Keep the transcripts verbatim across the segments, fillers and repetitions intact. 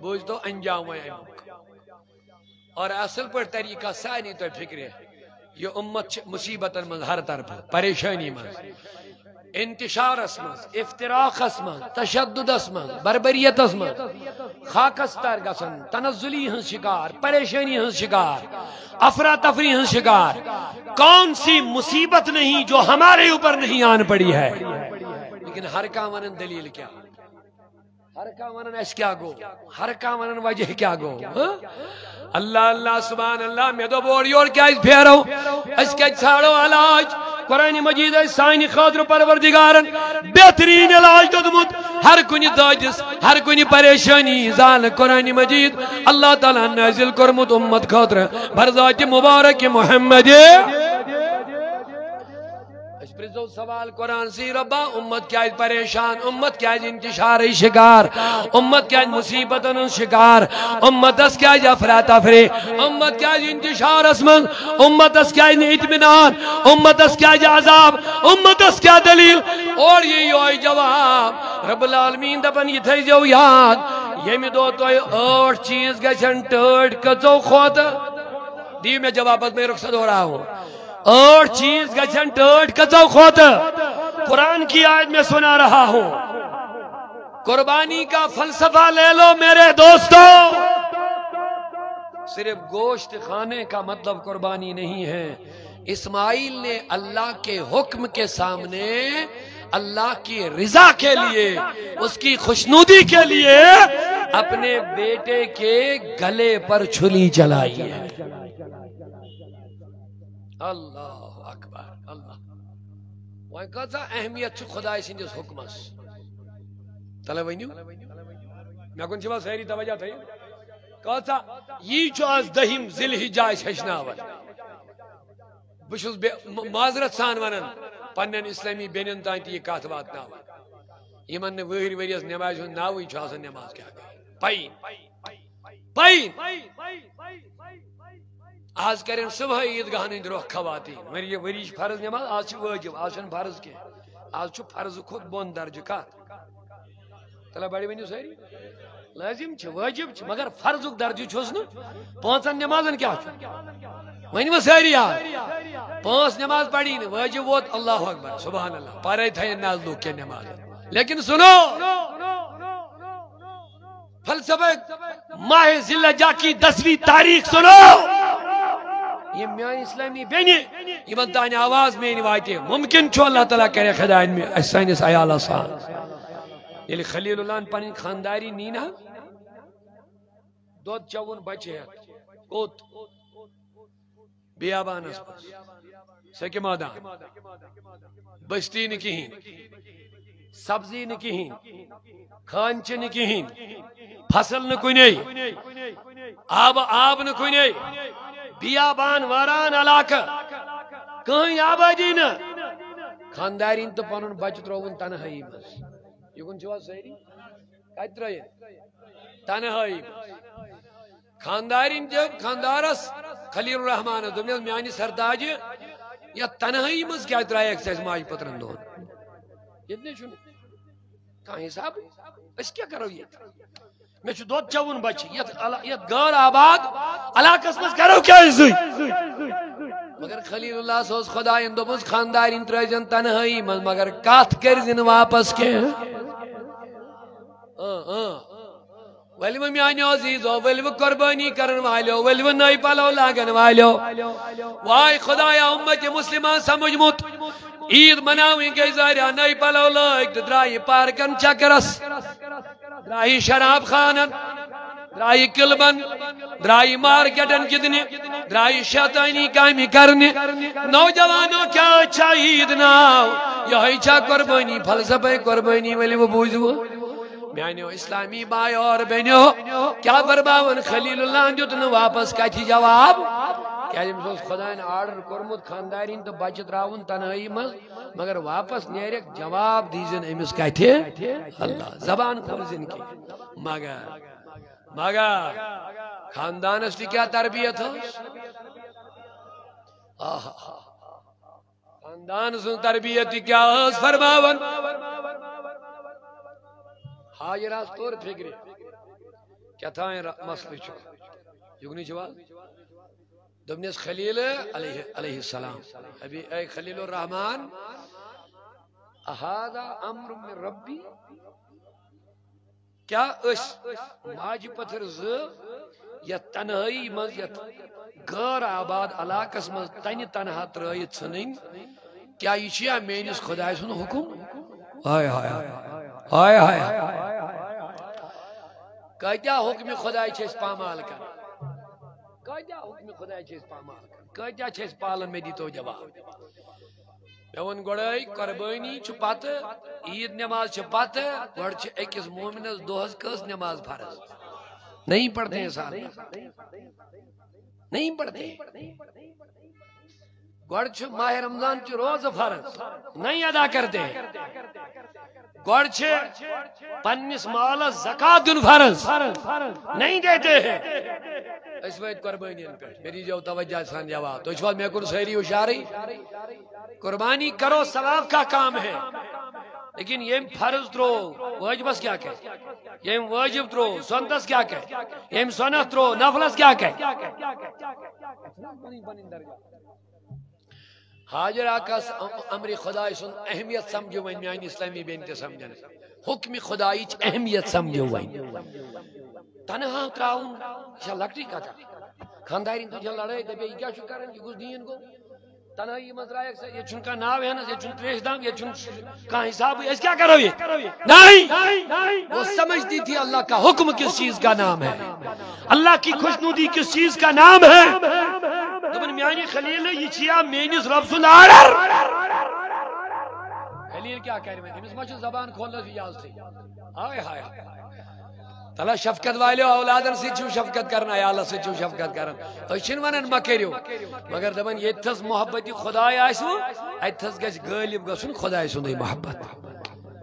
بوٗزتو انجام وۄنۍ امیُک۔ اور اصل پٲٹھۍ طریقہ سارنٕے تۄہہِ فکرِ۔ یہِ اُمت چھِ مُصیبتن منٛز ہر طرفہٕ، پریشٲنی منٛز، انتشارس منٛز، افتراقس منٛز، تشددس منٛز، بربریتس منٛز، خاکستر گژھن، تنزلی ہٕنٛز شکار، پریشٲنی ہٕنٛز شکار، افراتفری ہٕنٛز شکار۔ کون سی مصیبت نہیں جو ہمارے اوپر نہیں آن پڑی ہے؟ لیکن ہر کانٛہہ ونن دلیل کیٛاہ؟ ہر کانٛہہ ونان، اسہِ کیٛاہ گوٚو؟ ہر کانٛہہ ونان، وجہ کیٛاہ گوٚو؟ ہاں؟ اللہ، اللہ، سبحان اللہ، مےٚ دوٚپ، اورٕ یورٕ کیٛازِ پھیرو؟ أسۍ کیٛازِ ژھانڈو علاج؟ قرآن مجید آسہِ سانہِ خٲطرٕ پروردگارن بہتریٖن علاج دیُتمُت۔ ہر کُنہِ دٲدِس، ہر کُنہِ پریشٲنی زالہٕ قرآن مجید۔ اللہ تعالیٰ ہن نازل کوٚرمُت اُمت خٲطرٕ برذات مبارک محمد۔ أسۍ پرٛژھو سوال قرآن سی، رۄبا، اُمت کیٛازِ پریشان؟ اُمت کیٛازِ انتشارٕچ شکار؟ اُمت کیٛازِ مصیبتن ہٕنٛز شکار؟ اُمتس کیٛازِ افراتفری؟ اُمت کیٛازِ انتشارس منٛز؟ اُمتس کیٛازِ نہٕ اطمینان؟ اُمتس کیٛازِ عذاب؟ اُمتس کیٛاہ دلیل؟ اورٕ یی یِہوٚے جواب۔ رب العالمین دپان، یہِ تھٲیزیو یاد، ییٚمہِ دۄہ تۄہہِ ٲٹھ چیٖز گژھن ٹٲٹھۍ کٔژو کھۄتہٕ۔ دِیِو مےٚ جواب، پتہٕ مےٚ رخصت ہو رہا ہوں۔ ٲٹھ چیٖز گژھن ٹٲٹھۍ کٔژو کھۄتہٕ؟ قرآن کی آیت میں سنا رہا ہوں۔ قربانی کا فلسفہ لے لو میرے دوستو، صرف گوشت کھانے کا مطلب قربانی نہیں ہے۔ اسماعیل نے اللہ کے حکم کے سامنے، اللہ کی رضا کے لیے، اس کی خوشنودی کے لیے اپنے بیٹے کے گلے پر چھری چلائی ہے۔ اللہ اکبر، اللہ۔ وۄنۍ کۭژاہ اہمیت چھِ خداے سٕنٛدِس حُکمس؟ تلے ؤنِو، مےٚ کُن چھِوا سٲری توجہ تھٲیِو؟ کۭژاہ؟ یی چھُ آز دٔہِم ذی الحجہ اَسہِ ہیٚچھناوان۔ بہٕ چھُس بے-، م-، معذرت سان وَنان پننٮ۪ن اسلٲمی بیٚنٮ۪ن تام تہِ یہِ کَتھ واتناوان۔ یِمن نہٕ وٕہٕرۍ ؤرۍیَس نٮ۪مازِ ہُنٛد ناوٕے چھُ آسان، نٮ۪ماز کیٛاہ گٔے؟ پَیی۔ پَیی۔ آز کرن صبحٲے عیٖدگاہن ہٕنٛدۍ رۄخ خواتین۔ وۄنۍ یہِ ؤری چھِ فرض نٮ۪ماز، آز چھِ وٲجِب، آز چھَنہٕ فرض کینٛہہ۔ آز چھُ فرضہٕ کھۄتہٕ بۄن درجہٕ۔ کَتھ؟ تَلہ بَڑِ ؤنِو سٲری۔ لٲزِم چھِ، وٲجِب چھِ، مگر فرضُک درجہٕ چھُس نہٕ۔ پانٛژن نٮ۪مازن کیٛاہ چھُ؟ ؤنِو سٲری آ۔ پانٛژھ نٮ۪ماز پَرٕنۍ نہٕ، وٲجِب ووت، اللہ اکبر، سبحان اللہ، پَرے تھٲیِن نہٕ آز لوٗکھ کینٛہہ نٮ۪ماز۔ لیکن سُنو، فلسفہ ماہ ذی الحجہ کی دسویں تاریخ سُنو۔ یہِ میٛانہِ اسلٲمی بیٚنہِ، یِمن تانۍ آواز میٛٲنۍ واتہِ، مُمکِن چھُ اللہ تعالیٰ کرِ خداین مےٚ اَسہِ سٲنِس عیالس سان۔ ییٚلہِ خلیل اللہن پنٕنۍ خانٛداری نی نہ، دۄد چٮ۪وُن بچہِ ہٮ۪تھ، کوٚت؟ بیابانس منٛز، سیٚکہِ مٲدان، بستی نہٕ کِہیٖنۍ، سبزی نہٕ کِہیٖنۍ، خانچہِ نہٕ کِہیٖنۍ، فصل نہٕ کُنے، آب، آب نہٕ کُنے، بیابان، واران علاقہٕ، کٕہٕنۍ آبٲدی نہٕ۔ خانٛدارِنۍ تہٕ پنُن بچہٕ ترٛووُن تنہٲیی منٛز۔ یہِ کُن چھِوا سٲری؟ کتہِ ترٛٲیِتھ؟ تنہٲیی منٛز۔ خانٛدارِنۍ تہِ، خانٛدارس خلیل الرحمانس دوٚپنس، میانہِ سرتاجہِ، یتھ تنہٲیی منٛز کیٛازِ ترٛایکھ ژٕ اسہِ ماجہِ پٔترن دۄن؟ ییٚتہِ نے چھُنہٕ کانٛہہ حسابٕے۔ أسۍ کیٛاہ کرو ییٚتہِ؟ مےٚ چھُ دۄد چٮ۪وُن بچہِ۔ یتھ علا-، یتھ غٲر آباد علاقس منٛز کرو کیٛاہ أسۍ زٕے؟ مگر خلیل اللہس اوس خداین دوٚپمُت، خانٛدارِنۍ ترٛٲوزٮ۪ن تنہٲیی منٛز، مگر کتھ کٔرزِ نہٕ واپس کینٛہہ۔ اۭں، اۭں۔ ؤلِو میانیو عزیزو، ؤلِو قربٲنی کرن والیو، ؤلِو نٔے پلو لاگن والیو۔ واے خدایا، اُمت مسلمہ سمجھمُت، عیٖد مناوٕنۍ گٔے ظٲہرا، نٔے پلو لٲگۍ تہٕ درٛایہِ پارکن چکرس، درٛایہِ شراب خانن، درٛایہِ کلبن، درٛایہِ مارکیٹن گِنٛدنہِ، درٛایہِ شیطٲنی کامہِ کرنہِ۔ نوجوانو، کیٛاہ چھا عیٖد ناو؟ یِہوٚے چھا قربٲنی؟ فلسفے قربٲنی؟ ؤلِو بوٗزِو۔ میانیو اسلامی بایو اور بیٚنیو، کیٛاہ فرماوان؟ خلیل اللہ دیُت نہٕ واپس کتھِ جواب۔ کیٛازِ أمِس اوس خداین آرڈر کوٚرمُت خانٛدارِنۍ تہٕ بچہِ ترٛاوُن تنہٲیی منٛز، مگر واپس نیرکھ جواب دیٖزٮ۪ن أمِس کتھِ۔ اللہ، زبان کھولزٮ۪ن کینٛہہ۔ مگر، مگر خاندانس تہِ کیٛاہ تربیت ٲس؟ آہا۔ خاندان سٕنٛز تربیت تہِ کیٛاہ ٲس فرماوان؟ ہاجرہ ٲس توٚر فِکرِ۔ کیٛاہ تام را-، مسلہٕ چھُ۔ یُکنُے چھُوا؟ دوٚپنَس خلیل علیہ، علیہ السلام، ابھی اے خلیل الرحمان، اہذا امر من ربی؟ کیٛاہ أسۍ ماجہِ پتھر زٕ یتھ تنہٲیی منٛز، یتھ غٲر آباد علاقس منٛز تنہِ تنہا ترٲوِتھ ژھٕنٕنۍ؟ کیٛاہ یہِ چھُ یا میٲنِس خۄداے سُنٛد حُکُم؟ ہاے ہاے ہاے۔ ہاے ہاے ہاے۔ کٲتیٛاہ حُکمِ خۄداے چھِ أسۍ پامال کران؟ کٲتیٛاہ حُکمِ خۄداے چھِ أسۍ پامال کران؟ کٲتیٛاہ چھِ أسۍ پالان؟ مےٚ دیٖتو جواب۔ مےٚ ووٚن گۄڈَے، قۄربٲنی چھُ پتہٕ، عیٖد نٮ۪ماز چھِ پتہٕ، گۄڈٕ چھِ أکِس مومنَس دۄہَس کٔژ نٮ۪ماز فرض؟ نہیں پڑھتے ہیں سال بھر۔ نہیں پڑھتے ہیں۔ گۄڈٕ چھُ ماہِ رمضان چہِ روزٕ فرض، نہیں ادا کرتے ہیں۔ گۄڈٕ چھِ پننِس مالس زکات دیُن فرض، نہیں دیتے ہیں۔ أسۍ وٲتۍ قۄربٲنین پٮ۪ٹھ، مےٚ دیٖزیو توجہ سان جواب۔ تُہۍ چھِو حظ مےٚ کُن سٲری ہُشارٕے؟ قربانی کرو، ثواب کا کام ہے، لیکن ییٚمۍ فرض ترٛوو، واجبس کیٛاہ کرِ؟ ییٚمۍ واجب ترٛوو، سُنتس کیٛاہ کرِ؟ ییٚمۍ سُنت ترٛوو، نفلس کیٛاہ کرِ؟ حاجر آقاہس ام-، امرِ خۄداے سُنٛد اہمیت سمجھو وۄنۍ، میانہِ اسلامی بیٚنہِ تہِ سمجھن۔ حُکمِ خۄدایِچ اہمیت سمجھو وۄنۍ۔ تنہا ترٛاوُن، یہِ چھا لۄکٹٕے کتھا؟ خانٛدارِنۍ تُج ہا لڑٲے، دپے، یہِ کیٛاہ چھُ کران، یہِ کُس دیٖن گوٚو؟ تنہٲیی منٛز ترٛایکھ سا، ییٚتہِ چھُنہٕ کانٛہہ ناو ہٮ۪نس، ییٚتہِ چھُنہٕ تریش دام، ییٚتہِ چھُنہٕ کانٛہہ حسابٕے، أسۍ کیٛاہ کرو ییٚتہِ؟ نہیں۔ وہ سمجھتی تھی اللہ کا حکم کس چیز کا نام ہے، اللہ کی خوشنودی کس چیز کا نام ہے۔ دوٚپُن، میانہِ خلیل، یہِ چھِ یا میٲنِس رۄب سُنٛد آرڈر۔ خلیل کیٛاہ کرِ وۄنۍ؟ أمِس ما چھُ زبان کھولنس اجازتٕے؟ ہاے ہاے ہاے۔ تلا شفقت والٮ۪و، اولادن سۭتۍ چھِو شفقت کران، عیالس سۭتۍ چھِو شفقت کران۔ أسۍ چھِنہٕ ونان مہ کٔرِو، مگر دپان ییٚتہِ تھس محبتِ خۄداے آسِوٕ، اتہِ تھس گژھِ غٲلب گژھُن خۄداے سُنٛدُے محبت۔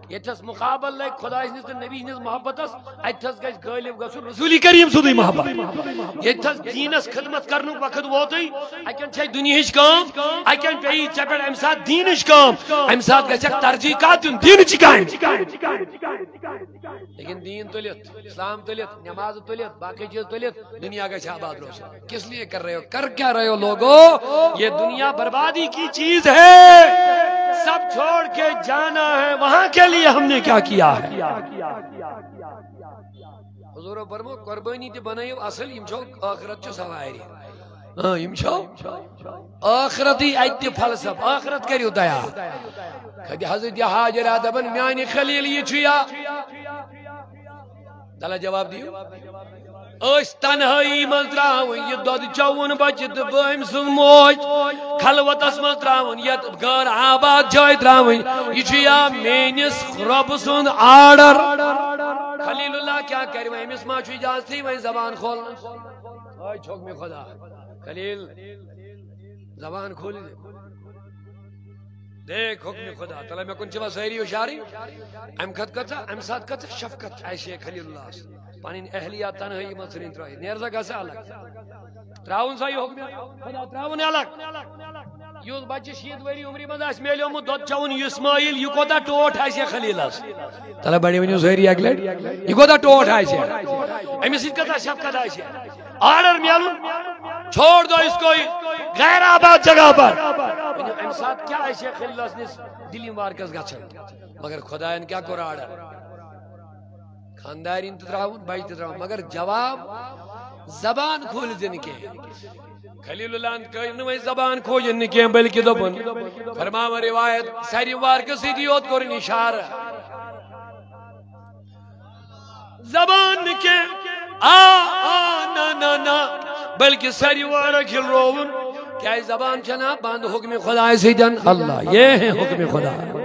ییٚتہِ تھس مُقابل لگہِ خۄداے سٕنٛدِس تہٕ نبی سٕنٛدِس محبتس، اتہِ تھس گژھِ غٲلب گژھُن رسوٗلِ کریم سُنٛدُے محبت۔ ییٚتہِ تھس دیٖنس خدمت کرنُک وقت ووتُے، اتٮ۪ن چھے دُنیہٕچ کٲم، اتٮ۪ن پیٚیہِ ژےٚ پٮ۪ٹھ امہِ ساتہٕ دیٖنٕچ کٲم، امہِ ساتہٕ گژھٮ۪کھ ترجیح کتھ دیُن؟ دیٖنٕچ کامہِ۔ لیکن دین تُلِتھ، اسلام تُلِتھ، نماز تُلِتھ، باقی چیز تُلِتھ، دنیا گژھِ آباد روزُن۔ کس لیے کر رہے ہو؟ کر کیا رہے ہو لوگو؟ یہ دنیا بربادی کی چیز ہے۔ سب چھوڑ کے جانا ہے، وہاں کے لیے ہم نے کیا کیا ہے؟ حضور فرمو، قربانی تہِ بنٲیِو اصل، یِم چھو آخرت چہِ سوارِ۔ ہاں، یِم چھو آخرتی اتہِ فلسفہ، آخرت کٔرِو تیار۔ کھدِ حضرت حاجرہ دپان، میانہِ خلیل، یہِ چھُ یا؟ دلہ جواب دِیِو۔ أسۍ تنہٲیی منٛز ترٛاوٕنۍ یہِ دۄد چوُن بچہِ تہٕ بہٕ أمۍ سٕنٛز موج۔ خلوتس منٛز ترٛاوُن، یتھ غٲر آباد جایہِ ترٛاوٕنۍ۔ یہِ چھُ یا میٲنِس رۄبہٕ سُنٛد آرڈر؟ خلیل اللہ کیٛاہ کرِ وۄنۍ؟ أمِس ما چھُ اجازتٕے وۄنۍ زبان کھولنس؟ ہاے چھوٚک مےٚ خۄدا۔ خلیل، زبان کھول۔ دیکھ حکم خدا تعالیٰ، مےٚ کُن چھِ وۄنۍ سٲری ہُشارٕے۔ اَمہِ کھۄتہٕ کۭژاہ، اَمہِ ساتہٕ کۭژاہ شفقت آسہِ ہے خلیل اللہس۔ پنٕنۍ اہلیہ تنہٲیی منٛز ژھٕنٕنۍ ترٲوِتھ، نیر سا گژھ سا الگ۔ ترٛاوُن سا یہِ حکم خدا، ترٛاوُن الگ۔ یُس بچہِ شیٖتھ ؤری عمرِ منٛز آسہِ میلیومُت دۄد چٮ۪وُن، یہِ اسماعیل، یہِ کوٗتاہ ٹوٹھ آسہِ ہے خلیلس۔ تعالیٰ بڑے ؤنِو سٲری اکہِ لٹہِ، یہِ کوٗتاہ ٹوٹھ آسہِ ہے؟ أمِس سۭتۍ کۭژاہ شفقت آسہِ ہے؟ آرڈر میلُن، چھوڑ دو اس کو، غیر آباد جگہ پر۔ ؤنِو، اَمہِ ساتہٕ کیٛاہ آسہِ ہے خلیل اللہس نِس دِلہِ مبارکس گژھان؟ مگر خدایَن کیٛاہ کوٚر آرڈر؟ خاندارِنۍ تہِ ترٛاوُن، بچہِ تہِ ترٛاوُن، مگر جواب زبان کھوٗلِتھ دِنہٕ کینٛہہ۔ خلیل اللہن کٔر نہٕ وۄنۍ زبان کھوجن نہٕ کینٛہہ، بلکہِ دوٚپُن، فرماوان روایت، سرِ مبارکس سۭتی یوت کوٚرُن اشارٕ۔ زبان نہٕ کینٛہہ۔ آ، آ، نہ، نہ، نہ۔ بلکہِ سرِ مبارک ہِلرووُن۔ کیٛازِ زبان چھنا بند حکمِ خدایہِ سۭتۍ؟ اللہ، یہ ہے حکمِ خدا۔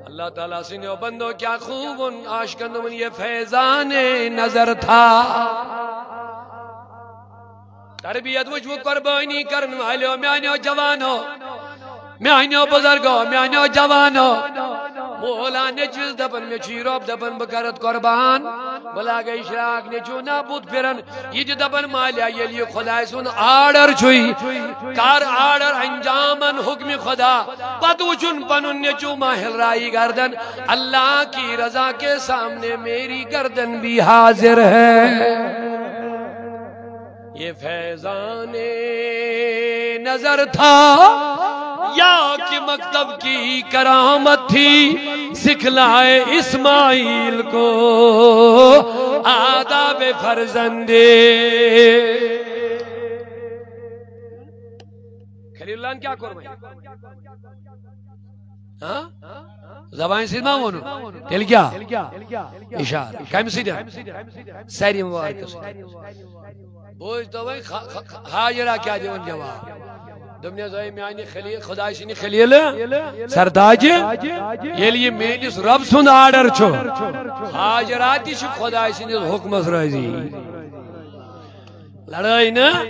اللہ تعالیٰ سٕنٛدیو بندو، کیٛاہ خوٗبُن عاشقن دوٚپُن، یہ فیضان نظر تھا۔ تربیت وٕچھ وۄنۍ قربٲنی کرن والیو، میانیو جوانو، میانیو بزرگو، میانیو جوانو۔ مولا نیٚچوِس دپان، مےٚ چھُ یہِ رۄب دپان، بہٕ کرتھ قربان۔ بہٕ لاگے شراک، نیٚچو نابود پھران۔ یہِ تہِ دپان، مالیا، ییٚلہِ یہِ خۄداے سُنٛد آرڈر چھُے، کر آرڈر انجامن حکم خدا۔ پتہٕ وٕچھُن پنُن نیٚچو ما ہِلرایی گردن۔ اللہ کی رضا کے سامنے میری گردن بھی حاضر ہے۔ یہ فیضان نظر تھا یا کہ مکتب کی کرامت تھی، سکھلائے اسماعیل کو آداب فرزندے۔ خلیل اللہ کیا کرمائے؟ ہاں؟ زبان سۭتۍ ما ووٚنُن؟ تیٚلہِ کیٛاہ؟ اِشارٕ۔ کَمہِ سۭتۍ؟ سارے مبارکس۔ بوٗزتو وۄنۍ خ-، خ-، خ-، ہاجرہ کیٛاہ دِوان جواب؟ دوٚپنَس، اے میٛانہِ خلیٖل، خۄداے سٕنٛدِ خلیٖلہٕ سرداجہِ، ییٚلہِ یہِ میٛٲنِس رۄب سُنٛد آرڈر چھُ، ہاجرہ تہِ چھِ خۄداے سٕنٛدِس حُکمس رٲضی۔ لڑٲے نہٕ،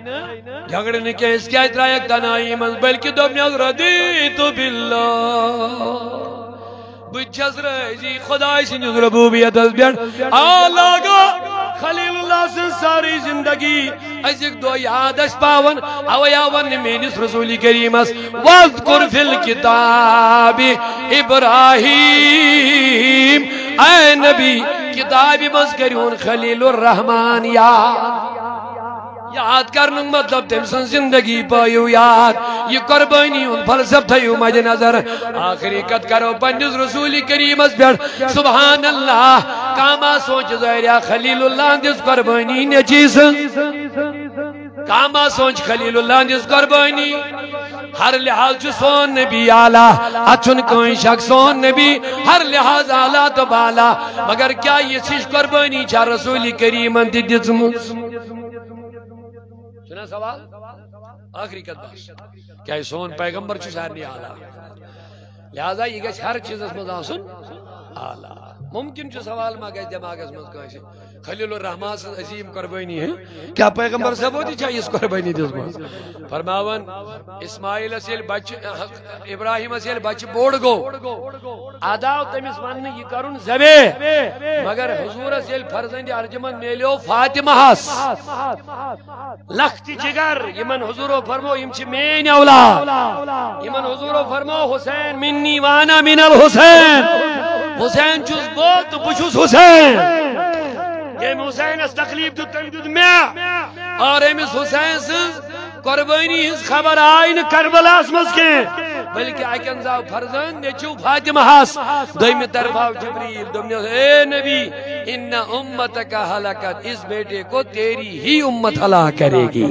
جھگڑٕ نہٕ کینٛہہ، أسۍ کیٛازِ درٛایَکھ تنہایی منٛز؟ بلکہِ دوٚپنَس، رضیت باللہ، بہٕ چھَس رٲضی خۄداے سٕنٛدِس ربوبیتَس پٮ۪ٹھ۔ آ لاگا خلیل اللہ سٕنٛز سٲرٕے زندگی أزیُک دۄہ یاد اَسہِ پاوان، اَوَے آو وَننہٕ میٛٲنِس رسول کریٖمَس، واذکر فی الکتاب ابراہیم، اے نبی، کتابہِ منٛز کٔرِہُن خلیل الرحمان یاد۔ یاد کرنُک مطلب تٔمۍ سٕنٛز زندگی پٲیِو یاد، یہِ قربٲنی ہُنٛد فلسفہٕ تھٲیِو مدِ نظر۔ آخری کتھ کرو پننِس رسول کریٖمس پٮ۪ٹھ۔ سبحان اللہ، کانٛہہ ما سونچہِ ظٲہریا خلیل اللہ دِژ قربٲنی نیٚچی سٕنٛز؟ کانٛہہ ما سونچہِ خلیل اللہ دِژ قربٲنی؟ ہر لحاظ چھُ سون نبی اعلیٰ، اتھ چھُنہٕ کٕہٕنۍ شک، سون نبی ہر لحاظ اعلیٰ تہٕ بالا۔ مگر کیا یِژھ ہِش قربٲنی چھا رسول کریٖمن تہِ دِژمٕژ؟ چھُنا سوال؟ آخری کتھ بس۔ کیازِ سون پیغمبر چھُ سارنٕے اعلیٰ۔ لہذا یہِ گژھِ ہر چیٖزس منٛز آسُن اعلیٰ۔ ممکن چھُ سوال ما گژھِ دٮ۪ماغس منٛز کٲنٛسہِ، خلیل الرحمان سٕنٛز عظیٖم قربٲنی ہے، کیٛاہ پیغمبر صٲبو تہِ چھا یِژھ قربٲنی دِژمٕژ؟ فرماوان، اسماعیلس ییٚلہِ بچہِ، ابراہیمس ییٚلہِ بچہِ بوٚڑ گوٚو، اَدٕ آو تٔمِس وننہٕ یہِ کرُن ذبح، مگر حضوٗرس ییٚلہِ فرزند ارجمند میلیو فاطمہس، لخت جگر، یِمن حضوٗرو فرمو، یِم چھِ میٲنۍ اولاد۔ یِمن حضوٗرو فرمو، حسین منی وانا من الحسین، حسین چھُس بہٕ تہٕ بہٕ چھُس حسین۔ ییٚمۍ حسینس تکلیف دیُت، تٔمۍ دیُت مےٚ۔ اور أمِس حسین سٕنٛز قربٲنی ہٕنٛز خبر آیہِ نہٕ کربلاہس منٛز کینٛہہ، بلکہِ اکہِ اندازٕ آو فرزند نیٚچو فاطمہس، دوٚیمہِ طرفہٕ آو جبریل، دوٚپنس، اے نبی، ان امتک ہلکت، اس بیٹے کو تیری ہی امت ہلاک کرے گی۔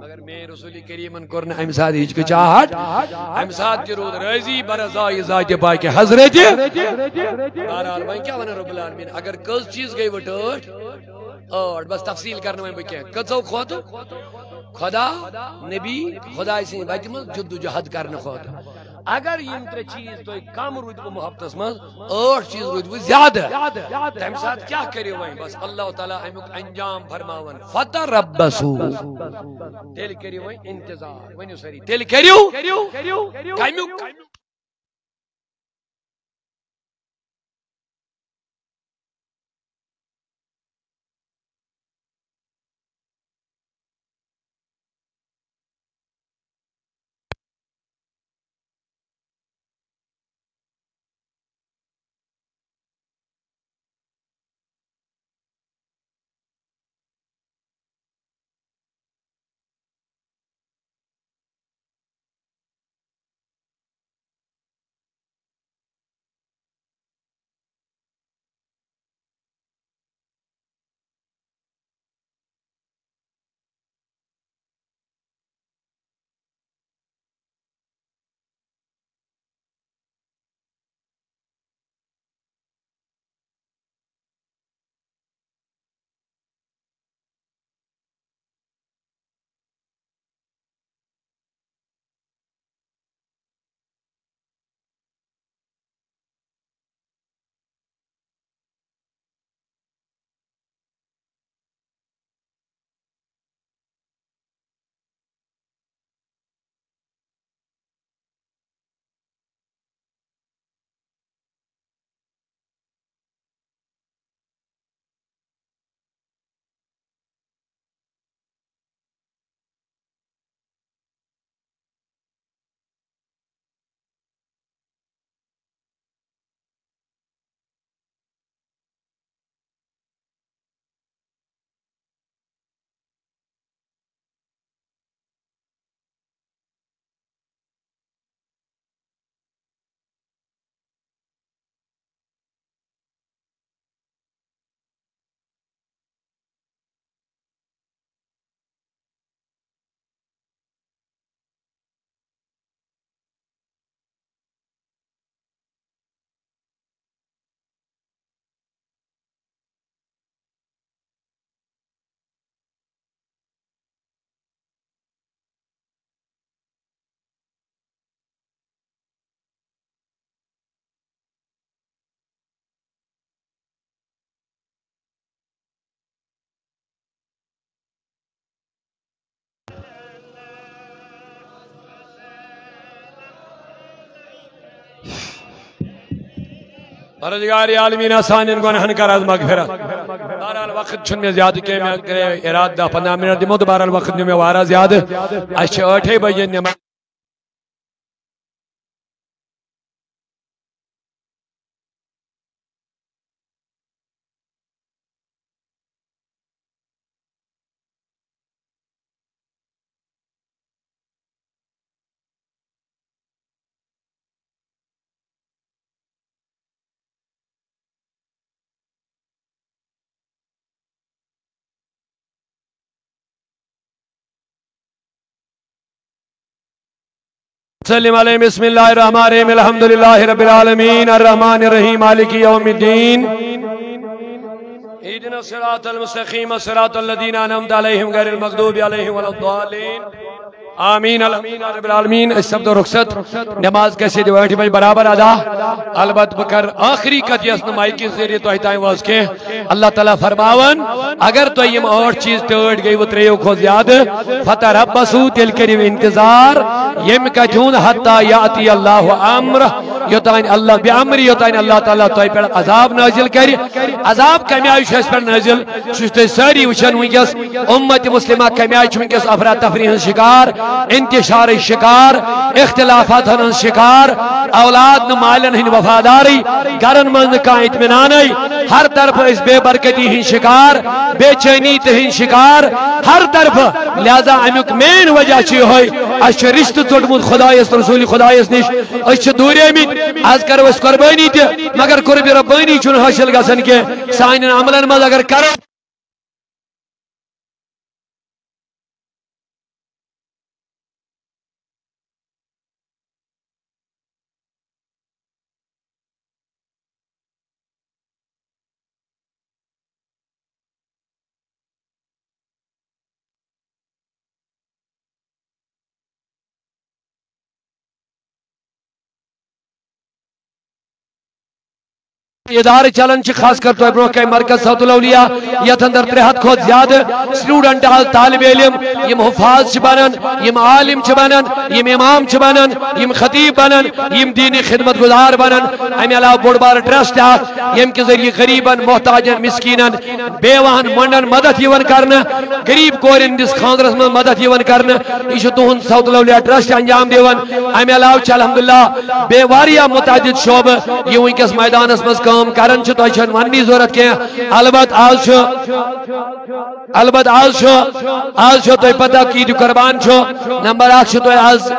مگر میٲنۍ رسول کریمن کوٚر نہٕ امہِ ساتہٕ ہچکچاہٹ، امہِ ساتہٕ تہِ روٗد رٲضی برضایہِ ذاتِ پاکہِ حضرت۔ بہرحال، وۄنۍ کیٛاہ ونان رب العالمین، اگر کٔژ چیٖز گٔے وۄنۍ ٹٲٹھۍ؟ ٲٹھ، بس تفصیل کرنہٕ وۄنۍ بہٕ کینٛہہ۔ کٔژو کھۄتہٕ؟ خدا، نبی، خداے سٕنٛدِ وتہِ منٛز جدوجہد کرنہٕ کھۄتہٕ۔ اگر یِم ترٛےٚ چیٖز تۄہہِ کم روٗدوٕ محبتس منٛز، ٲٹھ چیٖز روٗدوٕ زیادٕ، تمہِ ساتہٕ کیٛاہ کٔرِو وۄنۍ؟ بس اللہ تعالیٰ امیُک انجام فرماوان، فتربصوا، تیٚلہِ کٔرِو وۄنۍ انتظار۔ ؤنِو سٲری، تیٚلہِ کٔرِو کمیُک؟ پروردگار عالمین، سانٮ۪ن گۄناہن کر از مغفرت۔ بہرحال، وقت چھُنہٕ مےٚ زیادٕ کینٛہہ، مےٚ کَرے ارادٕ دَہ پنٛداہ منٹ دِمو، تہٕ بہرحال، وقت نیوٗ مےٚ واریاہ زیادٕ۔ اَسہِ چھِ ٲٹھے بجے نٮ۪ماز۔ سلم علیہ۔ بسم اللہ الرحمن الرحیم۔ الحمدللہ رب العالمین، الرحمن الرحیم، مالک یوم الدین۔ اهدنا الصراط المستقیم، صراط الذین انعمت علیہم، غیر المغضوب علیہم ولا الضالین۔ آمین، الحمدللہ رب العالمین۔ أسۍ سپدو رخصت۔ نماز گژھِ ییٚتہِ ٲٹھِ بجہِ برابر ادا۔ البتہ بہٕ کرٕ ٲخری کتھ، یۄس نہٕ مایکہِ ذٔریعہٕ تۄہہِ تام وٲژ کینٛہہ۔ اللہ تعالیٰ فرماوان، اگر تۄہہِ یِم ٲٹھ چیٖز ٹٲٹھۍ گٔیوٕ ترٛیٚیو کھۄتہٕ زیادٕ، فتربصوا، تیٚلہِ کٔرِو انتظار، ییٚمہِ کتھِ ہُنٛد، حتی یأتی اللہ امرہ، یوٚتام اللہ، بے امرِ، یوٚتام اللہ تعالیٰ تۄہہِ پٮ۪ٹھ عذاب نٲزِل کرِ۔ عذاب کمہِ آیہِ چھُ اَسہِ پٮ۪ٹھ نٲزِل؟ سُہ چھِ تُہۍ سٲری وٕچھان وٕنکیٚس، امت مسلمہ کمہِ آیہِ چھُ وٕنکیٚس افراتفری ہٕنٛز شکار، انتشارٕچ شکار، اختلافاتن ہٕنٛز شکار، اولاد نہٕ مالٮ۪ن ہٕنٛدۍ وفادارٕے، گرن منٛز نہٕ کانٛہہ اطمینانٕے، ہر طرفہٕ أسۍ بے برکتی ہٕنٛدۍ شکار، بے چینی تہِ ہٕنٛدۍ شکار، ہر طرفہٕ۔ لہذا امیُک مین وجہ چھُ یِہوٚے، اَسہِ چھُ رشتہٕ ژوٚٹمُت خدایس تہٕ رسول خدایس نِش، أسۍ چھِ دوٗریمٕتۍ۔ از کرو أسۍ قربٲنی تہِ، مگر قربِ ربٲنی چھُنہٕ حٲصِل گژھان کینٛہہ۔ سانٮ۪ن عملن منٛز اگر کرو، ادارٕ چلان چھِ، خاص کر تۄہہِ برونٛہہ کنہِ مرکز صوت الاولیاء، یتھ اندر ترٛےٚ ہتھ کھۄتہٕ زیادٕ student، آز طالب علم، یِم حفاظ چھِ بنان، یِم عالم چھِ بنان، یِم امام چھِ بنان، یِم خطیب بنان، یِم دینی خدمت گزار بنان۔ امہِ علاوٕ بوٚڑ بارٕ trust اکھ، ییٚمہِ کہِ ذٔریعہٕ غریبن، محتاجن، مسکینن، بیواہن مۄنڈن مدد یِوان کرنہٕ، غریب کورٮ۪ن ہٕنٛدِس خانٛدرس منٛز مدد یِوان کرنہٕ۔ یہِ چھُ تُہُنٛد صوت الاولیاء trust انجام دِوان۔ امہِ علاوٕ چھِ الحمدللہ بیٚیہِ واریاہ متعدد شعبہٕ، یِم وٕنکیٚس میدانس منٛز کٲم کران چھِ، تۄہہِ چھَنہٕ وننٕچ ضروٗرت کینٛہہ۔ البتہ آز چھُ، البتہ آز چھُ، آز چھُ تۄہہِ پتہ، عید قربان چھُ، نمبر اکھ چھُ تۄہہِ آز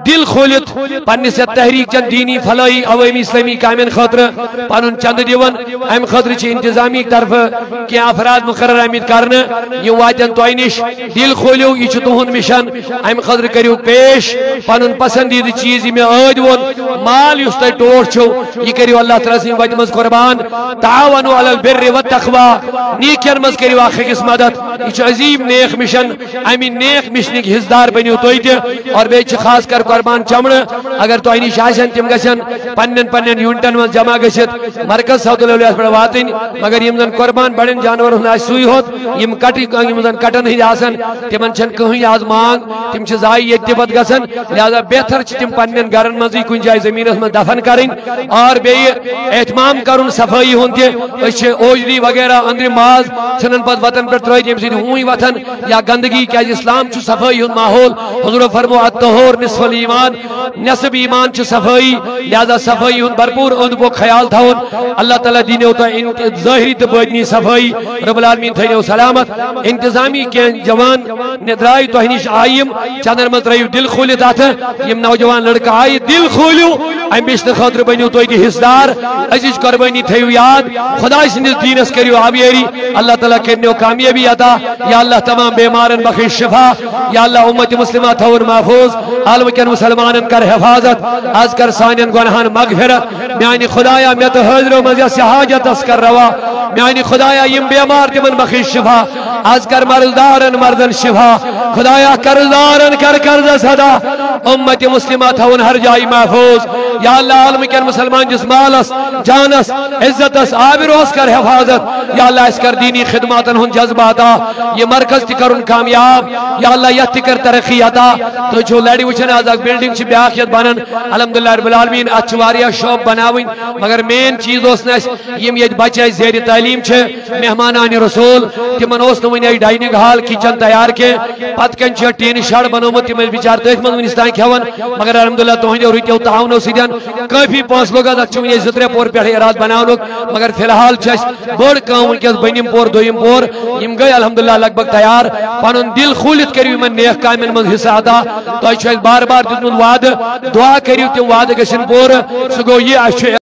دل کھولِتھ پننِس یتھ تحریک چن دینی فلاحی عوٲمی اسلٲمی کامٮ۪ن خٲطرٕ پنُن چندٕ دِوان۔ امہِ خٲطرٕ چھِ انتظامی طرفہٕ کینٛہہ افراد مقرر آمٕتۍ کرنہٕ، یِم واتن تۄہہِ نِش۔ دل کھوٗلِو، یہِ چھُ تُہُنٛد مِشن، امہِ خٲطرٕ کٔرِو پیش پنُن پسندیدٕ چیٖز، یہِ مےٚ ٲدۍ ووٚن، مال یُس تۄہہِ ٹوٹھ چھُو، یہِ کٔرِو اللہ تعالیٰ سٕنٛدِ وتہِ منٛز قربان۔ تعاونوا علی البر والتقوی، نیکین منٛز کٔرِو اکھ أکِس مدد۔ یہِ چھُ عظیٖم نیک مِشن۔ امہِ نیک مِشنٕکۍ حصہٕ دار بٔنِو تُہۍ تہِ۔ اور بیٚیہِ چھِ خاص کر قربان چمڑٕ، اگر تۄہہِ نِش آسن، تِم گژھن پننٮ۪ن پننٮ۪ن unitن منٛز جمع گٔژھِتھ مرکز صوت الاولیاء پٮ۪ٹھ واتٕنۍ۔ مگر یِم زن قربان بڑٮ۪ن جانورن ہُنٛد آسہِ سُے ہوت، یِم کٹٕکۍ، یِم زن کٹن ہٕنٛدۍ آسن، تِمن چھنہٕ کٕہٕنۍ آز مانگ، تِم چھِ ضایع ییٚتہِ تہِ پتہٕ گژھان۔ لہذا بہتر چھِ تِم پننٮ۪ن گرن منٛزٕے کُنہِ جایہِ زٔمیٖنس منٛز دفن کرٕنۍ۔ اور بیٚیہِ اہتمام کرُن صفٲیی ہُنٛد تہِ۔ أسۍ چھِ اوجری وغیرہ أنٛدرِ ماز ژھٕنان پتہٕ وتن پٮ۪ٹھ ترٲوِتھ، ییٚمہِ سۭتۍ ہوٗنۍ وۄتھن یا گندگی، کیازِ اسلام چھُ صفٲیی ہُنٛد ماحول۔ حضور فرمو، الطہور نصف الایمان، نصف ایمان چھِ صفٲیی۔ لہذا صفٲیی ہُنٛد بھرپوٗر اوٚنٛد پوٚک خیال تھاوُن۔ اللہ تعالیٰ دِنو تۄہہِ انت-، ظٲہری تہٕ باطنی صفٲیی۔ رب العالمین تھٲینو سلامت۔ انتظامی کینٛہہ جوان نہ درٛاے تۄہہِ نِش، آیہِ یِم چندن منٛز، ترٲیِو دِل کھوٗلِتھ اتھٕ۔ یِم نوجوان لڑکہٕ آیہِ، دِل کھوٗلِو، امہِ مِشنہٕ خٲطرٕ بٔنِو تُہۍ تہِ حصہٕ دار۔ أزِچ قربٲنی تھٲیِو یاد، خداے سٕنٛدِس دیٖنس کٔرِو آبیٲری۔ اللہ تعالیٰ کٔرِنو کامیٲبی عطا۔ یا اللہ، تمام بیمارن بخش شفا۔ یا اللہ، امت مسلمہ تھاوُن محفوظ۔ عالمکٮ۪ن مسلمانن کر حفاظت۔ از کر سانٮ۪ن گۄناہن مغفرت۔ میانہِ خدایا، مےٚ تہٕ حٲضرو منٛز یۄس یہِ حاجت ٲس، کر روا۔ میانہِ خدایا، یِم بیمار، تِمن بخش شفا۔ از کر مرضدارن مردن شفا۔ خدایا، قرضدارن کر قرضس ادا۔ امت مسلمہ تھاوُن ہر جایہِ محفوظ۔ یا اللہ، عالمکٮ۪ن مسلمان جِس مالس جانس، عزتس، آبروہس کر حفاظت۔ یا اللہ، اسہِ کر دینی خدماتن ہُنٛد جذبہ عطا، یہِ مرکز تہِ کرُن کامیاب۔ یا اللہ، یتھ تہِ کر ترقی عطا۔ تُہۍ چھِو لرِ وٕچھان، از اکھ بلڈنگ چھِ بیاکھ یتھ بنان۔ الحمدللہ رب العالمین، اتھ چھِ واریاہ شعب بناوٕنۍ، مگر مین چیز اوس نہٕ اسہِ یِم یتہِ بچہِ اسہِ زیر تعلیم چھِ، مہمانان رسول، تِمن اوس نہٕ وٕنہِ اَسہِ ڈائننگ ہال، کچن تیار کینٛہہ۔ پتہٕ کنہِ چھُ ٹیٖنہٕ شڈ بنومُت، تِم ٲسۍ بچار تٔتھۍ منٛز وٕنِس تام کھٮ۪وان۔ مگر الحمدللہ تُہنٛدیو رٕتیو تعاونو سۭتۍ کٲفی پونٛسہٕ لوٚگ اَتھ، اَتھ چھِ وٕنہِ اَسہِ زٕ ترٛےٚ پور پٮ۪ٹھٕ ارادٕ بناونُک، مگر فی الحال چھِ اَسہِ بٔڑ کٲم وٕنکیٚس، بٔنِم پور، دوٚیِم پور، یِم گٔے الحمدللہ لگ بگ تیار۔ پنُن دِل کھوٗلِتھ کٔرِو یِمن نیک کامٮ۪ن منٛز حصہٕ عطا۔ تۄہہِ چھُ اَسہِ بار بار دیُتمُت وعدٕ، دعا کٔرِو تِم وعدٕ گژھن پوٗرٕ۔ سُہ گوٚو یہِ، اَسہِ چھُ